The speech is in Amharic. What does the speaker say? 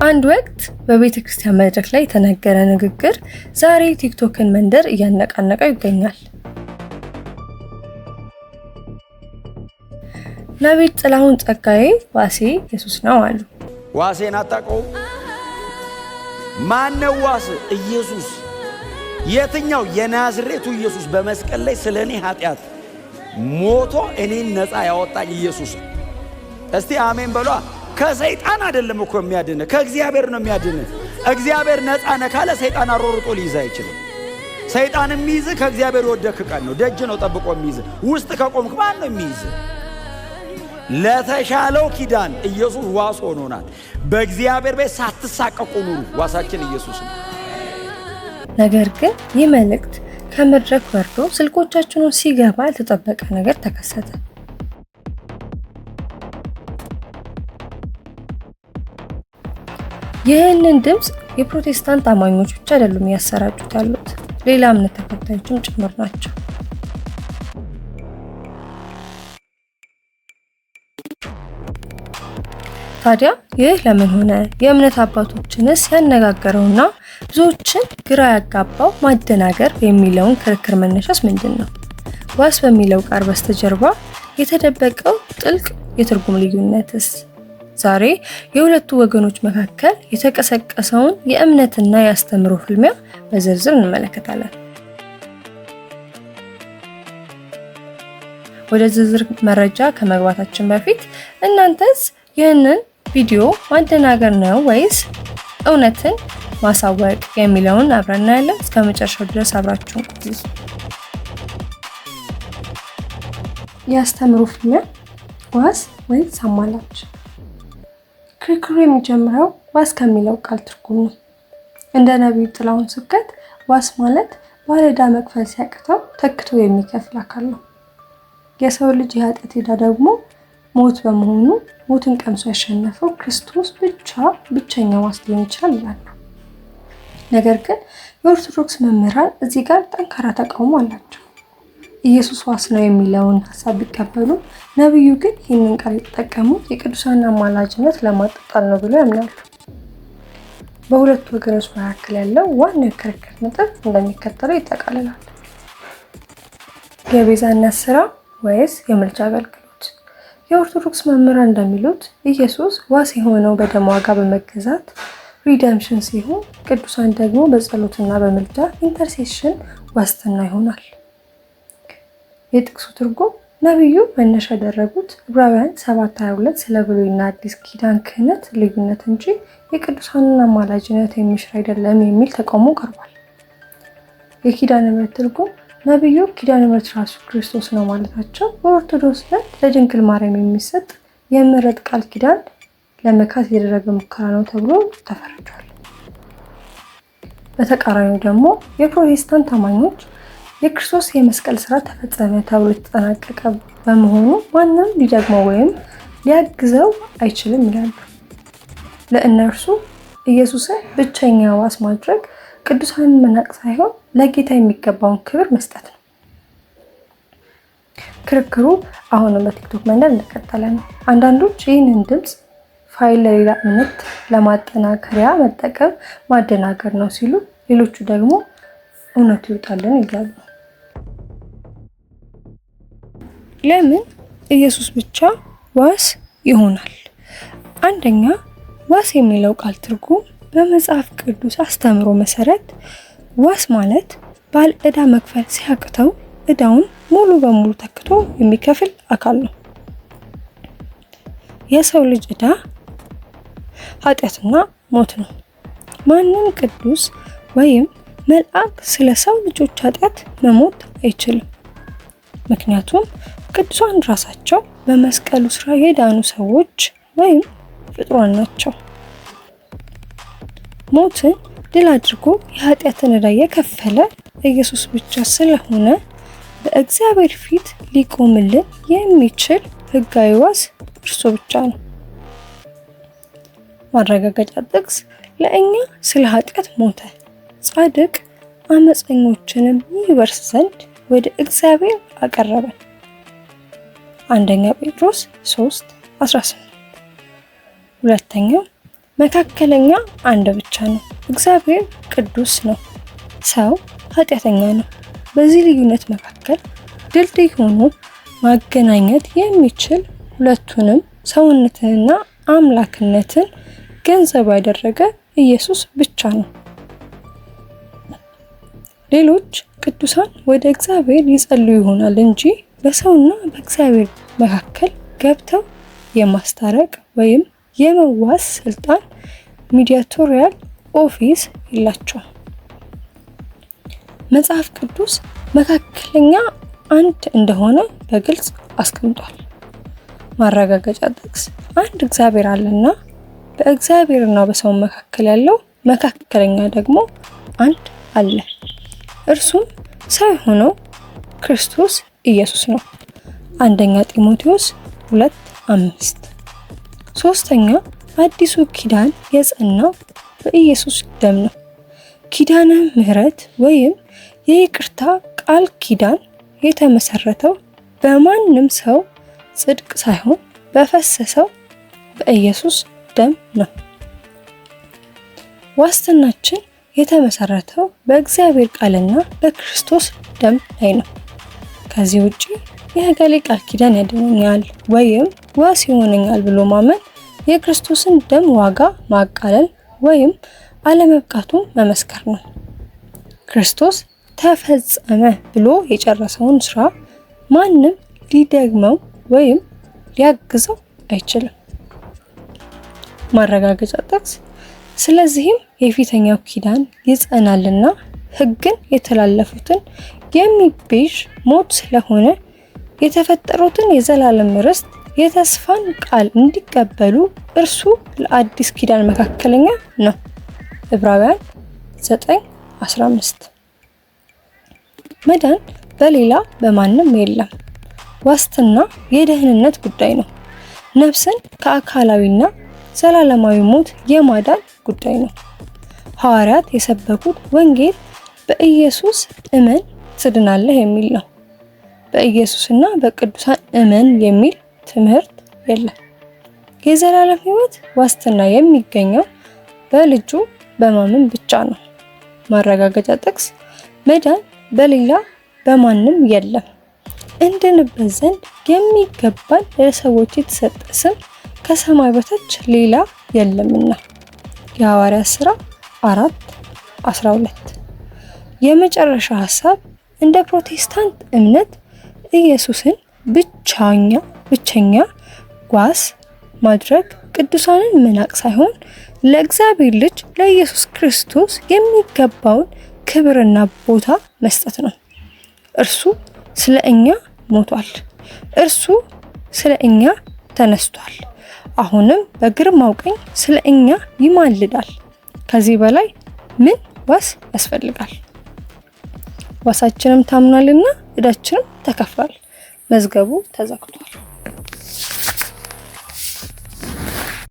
በአንድ ወቅት በቤተ ክርስቲያን መድረክ ላይ የተነገረ ንግግር ዛሬ ቲክቶክን መንደር እያነቃነቀው ይገኛል። ነቢይ ጥላሁን ጸጋዬ ዋሴ ኢየሱስ ነው አሉ። ዋሴን አታውቀውም? ማነው ዋስ? ኢየሱስ። የትኛው? የናዝሬቱ ኢየሱስ በመስቀል ላይ ስለ እኔ ኃጢአት ሞቶ እኔን ነፃ ያወጣኝ ኢየሱስ። እስቲ አሜን በሏ። ከሰይጣን አይደለም እኮ የሚያድን፣ ከእግዚአብሔር ነው የሚያድን። እግዚአብሔር ነፃ ነህ ካለ ሰይጣን አሮርጦ ሊይዝ አይችልም። ሰይጣን የሚይዝ ከእግዚአብሔር የወደክ ቀን ነው። ደጅ ነው ጠብቆ የሚይዝ። ውስጥ ከቆምክ ማን ነው የሚይዝ? ለተሻለው ኪዳን ኢየሱስ ዋስ ሆኖናል። በእግዚአብሔር ቤት ሳትሳቀቁ ኑሩ። ዋሳችን ኢየሱስ ነው። ነገር ግን ይህ መልእክት ከመድረክ ወርዶ ስልኮቻችንን ሲገባ ያልተጠበቀ ነገር ተከሰተ። ይህንን ድምፅ የፕሮቴስታንት አማኞች ብቻ አይደሉም እያሰራጩት ያሉት፣ ሌላ እምነት ተከታዮችም ጭምር ናቸው። ታዲያ ይህ ለምን ሆነ? የእምነት አባቶችንስ ያነጋገረውና ብዙዎችን ግራ ያጋባው ማደናገር የሚለውን ክርክር መነሻስ ምንድን ነው? ዋስ በሚለው ቃል በስተጀርባ የተደበቀው ጥልቅ የትርጉም ልዩነትስ? ዛሬ የሁለቱ ወገኖች መካከል የተቀሰቀሰውን የእምነትና የአስተምህሮ ፍልሚያ በዝርዝር እንመለከታለን። ወደ ዝርዝር መረጃ ከመግባታችን በፊት እናንተስ ይህንን ቪዲዮ ማደናገር ነው ወይስ እውነትን ማሳወቅ የሚለውን አብረን እናያለን። እስከ መጨረሻው ድረስ አብራችሁን ቆዩ። የአስተምህሮ ፍልሚያ ዋስ ወይስ አማላጅ? ክርክሩ የሚጀምረው ዋስ ከሚለው ቃል ትርጉም ነው። እንደ ነቢዩ ጥላሁን ስብከት ዋስ ማለት ባለዕዳ መክፈል ሲያቅተው ተክቶ የሚከፍል አካል ነው። የሰው ልጅ የኃጢአት ዕዳ ደግሞ ሞት በመሆኑ ሞትን ቀምሶ ያሸነፈው ክርስቶስ ብቻ ብቸኛ ዋስ ሊሆን ይችላል ይላሉ። ነገር ግን የኦርቶዶክስ መምህራን እዚህ ጋር ጠንካራ ተቃውሞ አላቸው። ኢየሱስ ዋስ ነው የሚለውን ሀሳብ ቢቀበሉ፣ ነቢዩ ግን ይህንን ቃል የተጠቀሙት የቅዱሳን አማላጅነት ለማጣጣል ነው ብለው ያምናሉ። በሁለቱ ወገኖች መካከል ያለው ዋናው የክርክር ነጥብ እንደሚከተለው ይጠቃልላል። የቤዛነት ስራ ወይስ የምልጃ አገልግሎት? የኦርቶዶክስ መምህራን እንደሚሉት ኢየሱስ ዋስ የሆነው በደም ዋጋ በመገዛት redemption ሲሆን፣ ቅዱሳን ደግሞ በጸሎትና በምልጃ intercession ዋስትና ይሆናል። የጥቅሱ ትርጉም ነቢዩ መነሻ ያደረጉት ዕብራውያን 7:22 ስለ ብሉይና አዲስ ኪዳን ክህነት ልዩነት እንጂ የቅዱሳንን አማላጅነት የሚሽር አይደለም የሚል ተቃውሞ ቀርቧል። የኪዳነ ምሕረት ትርጉም ነቢዩ ኪዳነ ምሕረት ራሱ ክርስቶስ ነው ማለታቸው በኦርቶዶክስ ዘንድ ለድንግል ማርያም የሚሰጥ የምሕረት ቃል ኪዳን ለመካት የተደረገ ሙከራ ነው ተብሎ ተፈርጇል። በተቃራኒው ደግሞ የፕሮቴስታንት አማኞች የክርስቶስ የመስቀል ስራ ተፈጸመ ተብሎ የተጠናቀቀ በመሆኑ ማንም ሊደግመው ወይም ሊያግዘው አይችልም ይላሉ። ለእነርሱ ኢየሱስን ብቸኛ ዋስ ማድረግ ቅዱሳንን መናቅ ሳይሆን ለጌታ የሚገባውን ክብር መስጠት ነው። ክርክሩ አሁንም በቲክቶክ መንደር እንደቀጠለ ነው። አንዳንዶች ይህንን ድምፅ ፋይል ለሌላ እምነት ለማጠናከሪያ መጠቀም ማደናገር ነው ሲሉ፣ ሌሎቹ ደግሞ እውነቱ ይውጣልን ይላሉ። ለምን ኢየሱስ ብቻ ዋስ ይሆናል? አንደኛ፣ ዋስ የሚለው ቃል ትርጉም በመጽሐፍ ቅዱስ አስተምህሮ መሰረት ዋስ ማለት ባለ ዕዳ መክፈል ሲያቅተው ዕዳውን ሙሉ በሙሉ ተክቶ የሚከፍል አካል ነው። የሰው ልጅ ዕዳ ኃጢአትና ሞት ነው። ማንም ቅዱስ ወይም መልአክ ስለ ሰው ልጆች ኃጢአት መሞት አይችልም። ምክንያቱም ቅዱሳን ራሳቸው በመስቀሉ ስራ የዳኑ ሰዎች ወይም ፍጡራን ናቸው። ሞትን ድል አድርጎ የኃጢአትን ዕዳ የከፈለ ኢየሱስ ብቻ ስለሆነ በእግዚአብሔር ፊት ሊቆምልን የሚችል ሕጋዊ ዋስ እርሱ ብቻ ነው። ማረጋገጫ ጥቅስ ለእኛ ስለ ኃጢአት ሞተ፣ ጻድቅ አመፀኞችንም ይወርስ ዘንድ ወደ እግዚአብሔር አቀረበን። አንደኛ ጴጥሮስ 3:18። ሁለተኛው መካከለኛ አንድ ብቻ ነው። እግዚአብሔር ቅዱስ ነው፣ ሰው ኃጢአተኛ ነው። በዚህ ልዩነት መካከል ድልድይ ሆኖ ማገናኘት የሚችል ሁለቱንም ሰውነትንና አምላክነትን ገንዘብ ያደረገ ኢየሱስ ብቻ ነው። ሌሎች ቅዱሳን ወደ እግዚአብሔር ይጸልዩ ይሆናል እንጂ በሰውና በእግዚአብሔር መካከል ገብተው የማስታረቅ ወይም የመዋስ ስልጣን mediatorial office የላቸውም። መጽሐፍ ቅዱስ መካከለኛ አንድ እንደሆነ በግልጽ አስቀምጧል። ማረጋገጫ ጥቅስ አንድ እግዚአብሔር አለና በእግዚአብሔርና በሰው መካከል ያለው መካከለኛ ደግሞ አንድ አለ፣ እርሱም ሰው የሆነው ክርስቶስ ኢየሱስ ነው። አንደኛ ጢሞቴዎስ 2:5። ሶስተኛ፣ አዲሱ ኪዳን የጸናው በኢየሱስ ደም ነው። ኪዳነ ምሕረት ወይም የይቅርታ ቃል ኪዳን የተመሰረተው በማንም ሰው ጽድቅ ሳይሆን በፈሰሰው በኢየሱስ ደም ነው። ዋስትናችን የተመሰረተው በእግዚአብሔር ቃልና በክርስቶስ ደም ላይ ነው። ከዚህ ውጪ የእገሌ ቃል ኪዳን ያድነኛል ወይም ዋስ ይሆነኛል ብሎ ማመን የክርስቶስን ደም ዋጋ ማቃለል ወይም አለመብቃቱን መመስከር ነው። ክርስቶስ ተፈጸመ ብሎ የጨረሰውን ስራ ማንም ሊደግመው ወይም ሊያግዘው አይችልም። ማረጋገጫ ጥቅስ ስለዚህም የፊተኛው ኪዳን ይጸናልና ሕግን የተላለፉትን የሚቤዥ ሞት ስለሆነ የተፈጠሩትን የዘላለም ርስት የተስፋን ቃል እንዲቀበሉ እርሱ ለአዲስ ኪዳን መካከለኛ ነው። ዕብራውያን 9:15። መዳን በሌላ በማንም የለም። ዋስትና የደህንነት ጉዳይ ነው። ነፍስን ከአካላዊና ዘላለማዊ ሞት የማዳን ጉዳይ ነው። ሐዋርያት የሰበኩት ወንጌል በኢየሱስ እመን ትድናለህ የሚል ነው። በኢየሱስና በቅዱሳን እመን የሚል ትምህርት የለም። የዘላለም ሕይወት ዋስትና የሚገኘው በልጁ በማመን ብቻ ነው። ማረጋገጫ ጥቅስ መዳን በሌላ በማንም የለም፣ እንድንበት ዘንድ የሚገባን ለሰዎች የተሰጠ ስም ከሰማይ በታች ሌላ የለምና። የሐዋርያት ሥራ 4:12። የመጨረሻ ሐሳብ፣ እንደ ፕሮቴስታንት እምነት ኢየሱስን ብቸኛ ዋስ ማድረግ ቅዱሳንን መናቅ ሳይሆን ለእግዚአብሔር ልጅ ለኢየሱስ ክርስቶስ የሚገባውን ክብርና ቦታ መስጠት ነው። እርሱ ስለ እኛ ሞቷል። እርሱ ስለ እኛ ተነስቷል። አሁንም በግርማው ቀኝ ስለ እኛ ይማልዳል። ከዚህ በላይ ምን ዋስ ያስፈልጋል? ዋሳችንም ታምኗልና ዕዳችንም ተከፍሏል። መዝገቡ ተዘግቷል።